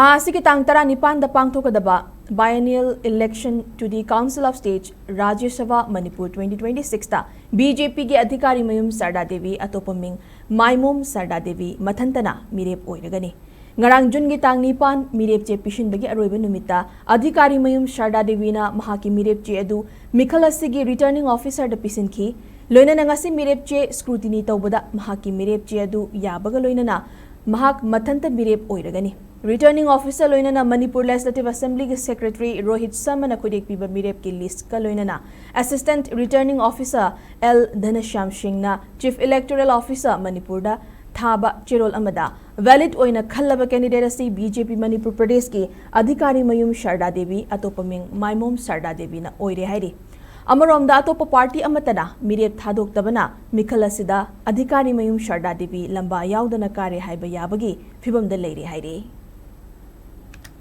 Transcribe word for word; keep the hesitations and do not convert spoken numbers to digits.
ꯊꯥ ꯑꯁꯤꯒꯤ ꯇꯥꯡ ꯇꯔꯥꯅꯤꯄꯥꯟꯗ ꯄꯥꯡꯊꯣꯛꯀꯗꯕ Biennial Election to the Council of State, Rajya Sabha Manipur twenty twenty-six ꯇ BJP ꯒꯤ ꯑꯙꯤꯀꯥꯔꯤ ꯃꯌꯨꯝ ꯁꯔꯗꯥ ꯗꯦꯕꯤ, ꯑꯇꯣꯞꯄ ꯃꯤꯡ ꯃꯥꯏꯃꯣꯝ ꯁꯔꯗꯥ ꯗꯦꯕꯤ, ꯃꯊꯟꯇꯅ ꯃꯤꯔꯦꯞ ꯑꯣꯏꯔꯒꯅꯤ꯫ ꯉꯔꯥꯡ ꯖꯨꯟꯒꯤ ꯇꯥꯡ ꯅꯤꯄꯥꯟ, ꯃꯤꯔꯦꯞ ꯆꯦ ꯄꯤꯁꯤꯟꯕꯒꯤ ꯑꯔꯣꯏꯕ ꯅꯨꯃꯤꯠꯇ ꯑꯙꯤꯀꯥꯔꯤ ꯃꯌꯨꯝ ꯁꯔꯗꯥ ꯗꯦꯕꯤꯅ ꯃꯍꯥꯛꯀꯤ ꯃꯤꯔꯦꯞ ꯆꯦ ꯑꯗꯨ ꯃꯤꯈꯜ ꯑꯁꯤꯒꯤ Returning Officer ꯗ ꯄꯤꯁꯤꯟꯈꯤ꯫ ꯂꯣꯏꯅꯅ ꯉꯁꯤ ꯃꯤꯔꯦꯞ ꯆꯦ scrutiny ꯇꯧꯕꯗ ꯃꯍꯥꯛꯀꯤ ꯃꯤꯔꯦꯞ ꯆꯦ ꯑꯗꯨ ꯌꯥꯕꯒ ꯂꯣꯏꯅꯅ ꯃꯍꯥꯛ ꯃꯊꯟꯇ ꯃꯤꯔꯦꯞ ꯑꯣꯏꯔꯒꯅꯤ꯫ Returning Officer ꯂꯣꯏꯅꯅ Manipur Legislative Assembly ꯒꯤ Secretary ꯔꯣꯍꯤꯠ ꯁꯔꯃꯅ ꯈꯨꯗꯦꯛ ꯄꯤꯕ ꯃꯤꯔꯦꯞꯀꯤ list ꯀ ꯂꯣꯏꯅꯅ Assistant Returning Officer ꯑꯦꯜ ꯙꯅꯁ꯭ꯌꯥꯝ ꯁꯤꯡꯅ Chief Electoral Officer ꯃꯅꯤꯄꯨꯔꯗ ꯊꯥꯕ ꯆꯦꯔꯣꯜ ꯑꯃꯗ valid ꯑꯣꯏꯅ ꯈꯜꯂꯕ candidate ꯑꯁꯤ BJP ꯃꯅꯤꯄꯨꯔ ꯄ꯭ꯔꯗꯦꯁꯀꯤ ꯑꯙꯤꯀꯥꯔꯤ ꯃꯌꯨꯝ ꯁꯔꯗꯥ ꯗꯦꯕꯤ, ꯑꯇꯣꯞꯄ ꯃꯤꯡ ꯃꯥꯏꯃꯣꯝ ꯁꯔꯗꯥ ꯗꯦꯕꯤꯅ ꯑꯣꯏꯔꯦ ꯍꯥꯏꯔꯤ꯫ ꯑꯃꯔꯣꯝꯗ, ꯑꯇꯣꯞꯄ party ꯑꯃꯠꯇꯅ ꯃꯤꯔꯦꯞ ꯊꯥꯗꯣꯛꯇꯕꯅ ꯃꯤꯈꯜ ꯑꯁꯤꯗ ꯑꯙꯤꯀꯥꯔꯤ ꯃꯌꯨꯝ ꯁꯔꯗꯥ ꯗꯦꯕꯤ ꯂꯝꯕꯥ ꯌꯥꯎꯗꯅ ꯀꯥꯔꯦ ꯍꯥꯏꯕ ꯌꯥꯕꯒꯤ ꯐꯤꯕꯝꯗ ꯂꯩꯔꯦ ꯍꯥꯏꯔꯤ꯫